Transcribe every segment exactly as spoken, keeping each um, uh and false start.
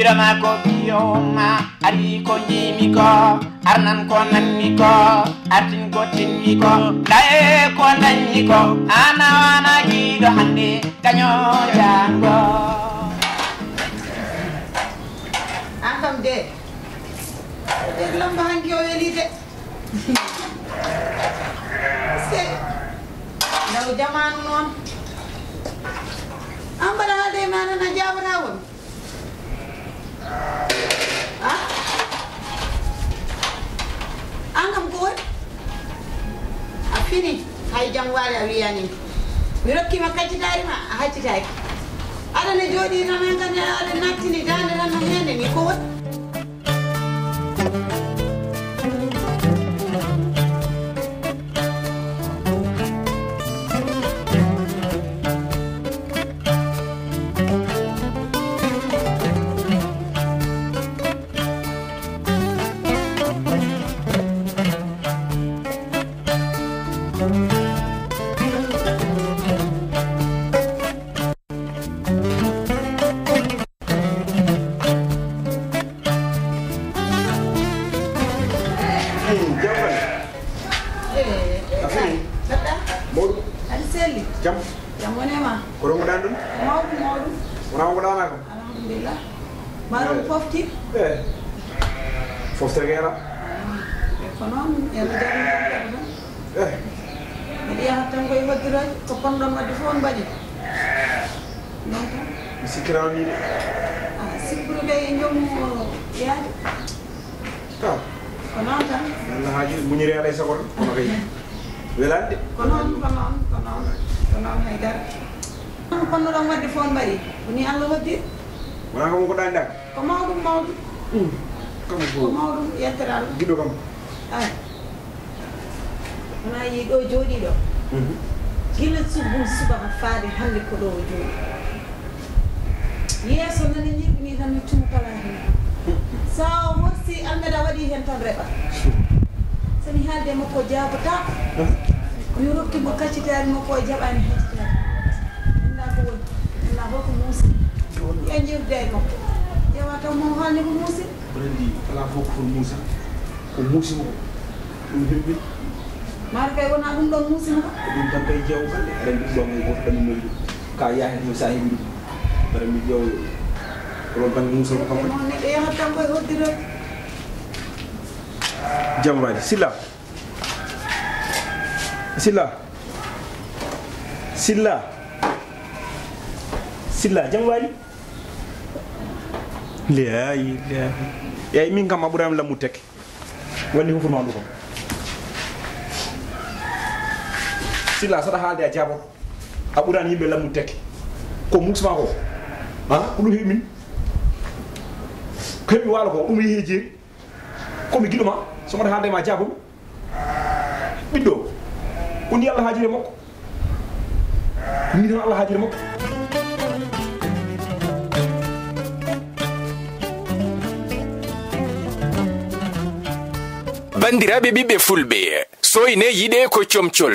Dama ko ɓiyo ma, ari ko jiimi ko, arnan ko nanmi ko, artin ko tinmi ko, ndaye ko dañmi ko, ana wana giɗo hande, daño jango. An kam de, de lamba hanki o weli de. Se, ndaw jamanu noon. An mbaɗa haalde e ma nana jaabata won. Ah? An kam ko woni? A fini. Hay jam waali a wiyani. Mi rokki ma kaccitaari ma, a haccitaaki. Aɗa ne jooɗi tan an kan aɗa nattini daande tan no hende ni ko woni? Hmm, jam woni. Eh, eh, a fini? Mbaɗɗa? Mawɗum. Aɗa selli? Jam. Jam woni e ma? Ko rongoɗaa ɗum? Mawɗum, mawɗum. Wonaa wongoɗaa kam? Alhamdulillah. Mbaɗon pofti? Eh. Foftagera. Eh, ko noon, en jam tan. Eh. Mbiɗa yaha tan koye hoddiroje, ko ponɗon waɗde fof on mbaɗi. Noon tan. Mi sikkiraama ni de. Ah, sikkude kay e joomu yaade. Ah. Ko noon tan. Yalla haaji, muñiri alay sago tan, kono kay welaani de. Ko noon, ko noon, ko noon, ko noon haydara. Kono ɗon waɗde fof on mbaɗi. Ko ni Allah waɗdi. Wonaa ko ko ɗaani ɗaa? Ko mawɗum, mawɗum. Hmm. Kam ko ko mawɗum, yettere Allah. Giɗo kam. Ay. Wona yii ɗo jooɗii ɗo. Mhm. Gila subbu subaka faade hannde ko ɗo o jooɗii. Yeeso nani ñiiɓi nii tan no cumu pala heen. Sa o horsi almeda waɗi heen tan reɓa. So mi haalde e makko o jaabotaako. Mi rokki mo kaccitaari makko o jaɓaani haccitaari. Anndaa ko woni. Anndaa holko muusi. Yo njirde e makko. Ƴeewa taw mo haalni ko muusi. Rendi alaa fof ko foti muusa. Ko muusi mo ko. Ɗum himɓe. Maaro kay wonaa ɗum ɗon muusi mo ko. Ko ɗum tan tawi jeewo balɗe. Rendi ɗum ɗon hay gooto ɗaminnoyi ɗum. Ka yahen no sa heɓi ɗum. Rendi ƴeewo ko ɗon tan muusa mo kam. Mo neɗɗo yahat tan koye hoddiroy. Jam waali. Silla. Silla. Silla. Silla, jam waali? Leeyi, leeyi. Eeyi, min kam a ɓuraani lammude tekke. Woni hufunoondu ko. Silla, saɗa haalde a jaaboto. A ɓuraani yimɓe lammude tekke. Ko muusma ko. Ah, ko ɗum heɓi min. Ko heɓi waalo ko, ɗum yehi e jeeri. Ko mi giɗo ma, so mbaɗa haalde ma jaabomi. Ɓiɗɗo, ko ni Allah haajiri e makko. Ni tan Allah haajiri e makko. Banndiraaɓe ɓiɓɓe fulɓe, Soyne yiɗe ko comcol.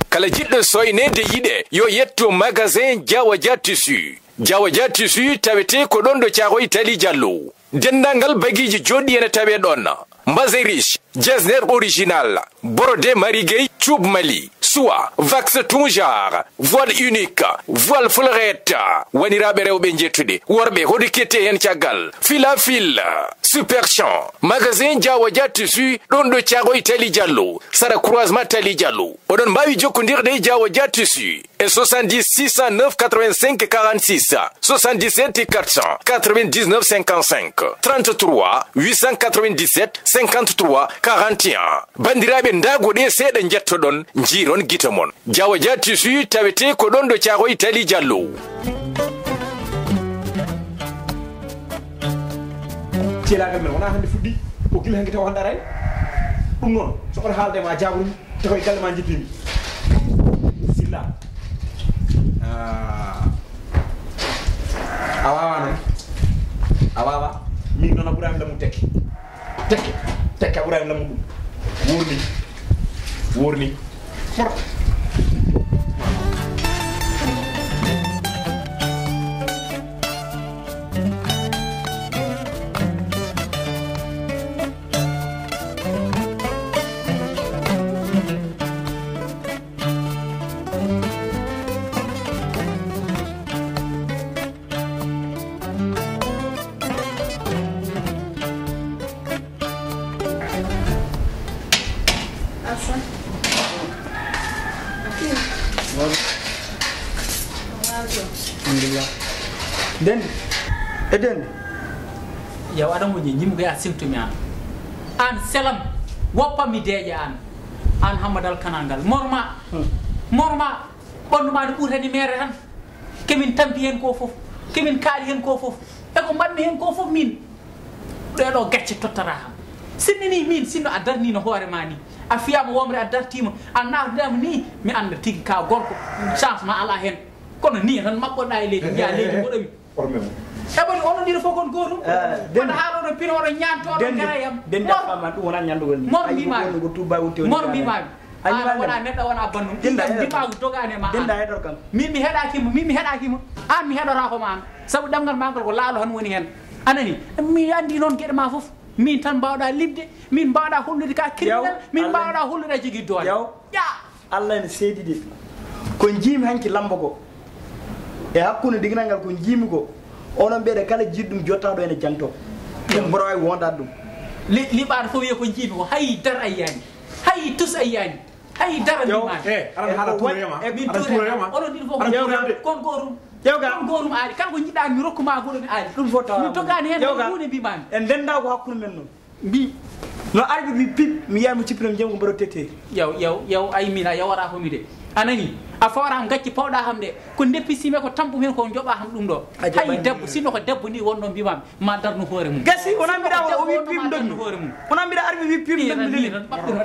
Kala jiɗɗo soyneede yiɗe, yo yetto magasin Diawa Dia Tissu. Diawa Dia Tissu tawete ko ɗon ɗo Caaroy Tali Jallo. Denndaangal bagiiji joɗɗi ene tawee ɗon. Mbasin riche, jesner original, brodé marigay, cuuɓ Mali, soie, wax tonjar, voile unique, voile fleurette, waniraaɓe rewɓe njettude, worɓe hoto kette heen caggal, fil à fil, super champ, magasin Diawa Dia Tissu, ɗon ɗo Caaroy Tali Jallo, sara croisement Tali Jallo. Oɗon mbaawi jokkondirde e Diawa Dia Tissu e soixante-dix six cent neuf quatre-vingt-cinq quarante-six, soixante-dix-sept quatre cent quatre-vingt-dix-neuf cinquante-cinq, trente-trois huit cent quatre-vingt-dix-sept cinquante-trois quarante et un. Banndiraaɓe, ndaago ɗe seeɗa njettoɗon, njiiron gite mon. Diawa Dia Tissu tawete ko ɗon ɗo Caaroy Tali Jallo. Ceelaagal men wonaa hannde fuɗɗi, ko gila hanki taw hannde araani. Ɗum noon, so oto haalde ma jaaburum, te koye galle ma njippimi. Silla. Ah. A waawaa noon. A waawaa. Min noon a ɓuraani lammude tekke. Tekke. Tekke a ɓuraani lammude ɗum. Wuurni. Wuurni. Moro. Alhamdulillah. Nden, e nden. Yaw, aɗa moƴƴi, ñimmugo ya siftumi an. An selam, woppa mi deeƴa an. An Hammadal Kanal ngal. Morma, morma, ɓanndu ma no ɓurtani mere tan. Kemin tampi heen ko fof, kemin kaali heen ko fof, e ko mbaɗmi heen ko fof min. Ɗee ɗoo gacce tottata kam. Sinno nii min, sinno a darniino hoore ma nii, a fiyaama womre, a dartiima, a naatnaama nii, mi annda tigi ka gorko, changement alaa heen. Kono nii tan maɓɓoɗaa e leydi, mbiyaa leydi mboɗomi. Oto men. E woni onon ɗiɗo fof kon gootum. Eh, den-, kono haa ɗo ɗo pino oɗo ñaanto oɗo den-, gara yam. Den-, den mor-, dafa man ɗum wona ñandugol ni. Mor mbimaami. Ko Touba wutte woni mor mbimaami. An wona neɗɗo, wona bannum. Ɗiɗɗa heɗor kam. Dogaane ma. Ɗiɗɗa heɗor kam. Min mi heɗaaki mo, min mi heɗaaki mo. An mi heɗoraako ma an. Sabu ɗemngal ma ngal ko laalo tan woni heen. A nani? Mi anndi noon geɗe ma fof. Min tan mbaawɗa limde, min mbaawɗa hollude ka criminel, min mbaawɗa hollude a jogii doole. Yaw. Ya. Allah ene seedi de. Ko njiimi hanki lamba ko. E hakkunde diginal ngal ko njiimi ko. Onon ɓeeɗe kala jiiɗ ɗum jottaɗo ene janto. Ɗum mboɗo wawi wondade ɗum. Li-, liɓaaɗo fof wiya ko njiimi ko. Hay dara a yiyaani. Hay tus a yiyaani. Hay dara mi maani. Eh, aɗa haala tuuroyama. Min tuuroyama. Onon ɗiɗo fof ko tuuroyama. Kon gootum. Ƴewga. Kon gootum aari. Kala ko njiɗɗa mi rokku ma goɗo mi aari. Ɗum fof tawa. Min dogaani heen huunde mbimaami. En ndenda ko hakkunde men noon. Mbi. No arɓe mbi pip, mi yiyaani mo cippinam jam ko mbaɗo tete. Yaw, yaw, yaw, ay min a yawara ko mi de. A nani? A fawra gacci pawɗa ham de. Ko ndeppisiimi ko tampu heen ko joɓa ham ɗum ɗo. Hay debbo, sinno ko debbo ni wonno mbimaami. Ma darnu hoore mum. Gasi, wona mbiɗa o wi pim dogmi. Wona mbiɗa armi wi pim dogmi leli. Ko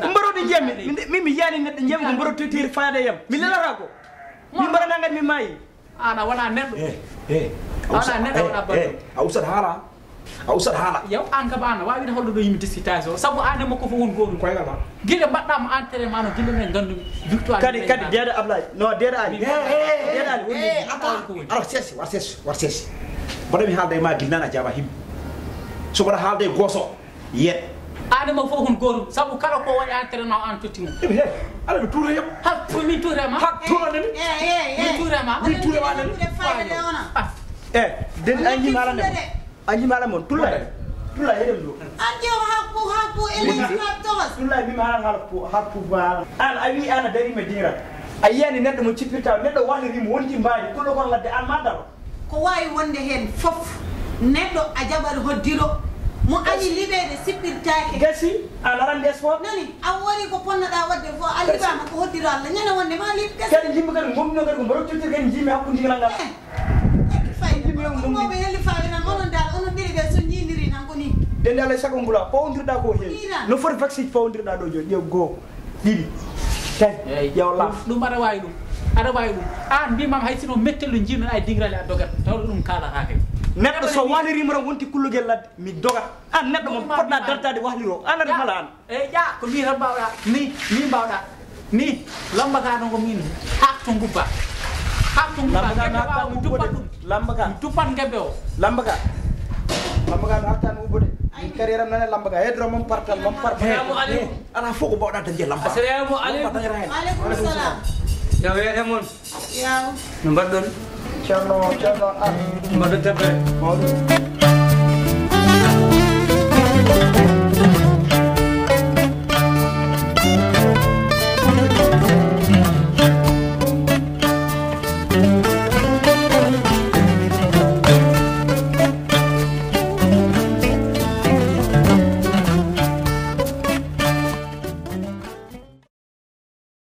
mbaroɗo jiyam mi. Min, min mi yiyaani neɗɗo jiyam ko mbaroɗo totiri faade yam. Mi lelata ko. Min mbaɗa nangat mi maayi. An a wona neɗɗo. Eh, eh. A wona neɗɗo, a wona baɗɗo. A usat haala. A usat haala. Yaw an ka bana wawi holɗo ɗo yimɓe discitation. Sabu an e makko fof won gootum. Koygal ma. Gila mbaɗɗa mo entraînement no gila men gandu victoire. Kadi, kadi deeɗa Ablaye. No deeɗa Ali. Deeɗa Ali. Eh, attends. Alors, sesi, war sesi, war sesi. Mboɗo mi haalda e ma gila nana jaaba himɓe. So mboɗo haalda e gooso, yet. An e makko fof kon gootum. Sabu kala ko waɗi entraînement an totti mo. Eɓe he, ala ɓe tuura yam. Ha, min tuura ma. Ha, tuura nani. Eh, eh, eh. Min tuura ma. Min tuura ma nani. Ah. Eh, den an yimɓe ala nde. A yima ala mon, Tullay. Tullay, heɗen ɗo. An ƴeew hakku, hakku, ele hakku, towas. Tullay, mi haala haala pu-, haala pouvoir. An, a wi an a dari me dingira. A yiyani neɗɗo mo cippirta, neɗɗo wahliri mo wondi mbaadi, ɗo ɗo kon ladde an ma daro. Ko wawi wonde hen fof. Neɗɗo a jaɓat hoddiro. Mo añi liɓeede sippirtaake. Gasi, an arande sport. Nani, a wari ko ponnoɗa wadde fof, a liɓama ko hoddiro Allah. Ñande wonde ma liɓ gasi. Kadi jimmi kadi gomɗino kadi ko mbaɗo tottir kadi jimmi hakkunde ngal ngal. Eh. Fayda, kono ko mawɓe heli faawi tan, onon dal, onon ɗiɗi ɓe so jiidiri tan ko ni. Dende Alla e sago ngula, pawondirɗa ko he. Iran. No foti vaccine pawondirɗa ɗo jooni, ɗiyo goo, ɗiɗi, tawi, yaw laaf. Ɗum aɗa waawi ɗum, aɗa waawi ɗum. An mbimam hay sino mettello jiimi ay dingrali a dogat, tawde ɗum kaalata kay. Neɗɗo so walirima tan wonti kullugel ladde, mi dogat. An neɗɗo mo poɗɗa dartade wahliro, an aɗa mala an. Eyi, ƴaa, ko min tan mbaawɗaa, ni, min mbaawɗaa, ni, lamba ka ɗon ko min, haak to ngubba, haak to ngubba, lamba ka mi tuppan ɗum, lamba ka mi tuppan ngebbe o. Lamba ka, lamba ka mi hatta mi ubbude, min carrière am nane lamba ka, hedro mon partal, mon partal. Assalamu aleykum. Ala fof ko mbaawɗaa dañde lamba. Assalamu aleykum. Lamba dañata heen. Aleykum salam. Yo weete mon. Yaw. No mbaɗɗon? Ceerno, Ceerno Ar. Mbaɗɗon tampere. Mawɗum.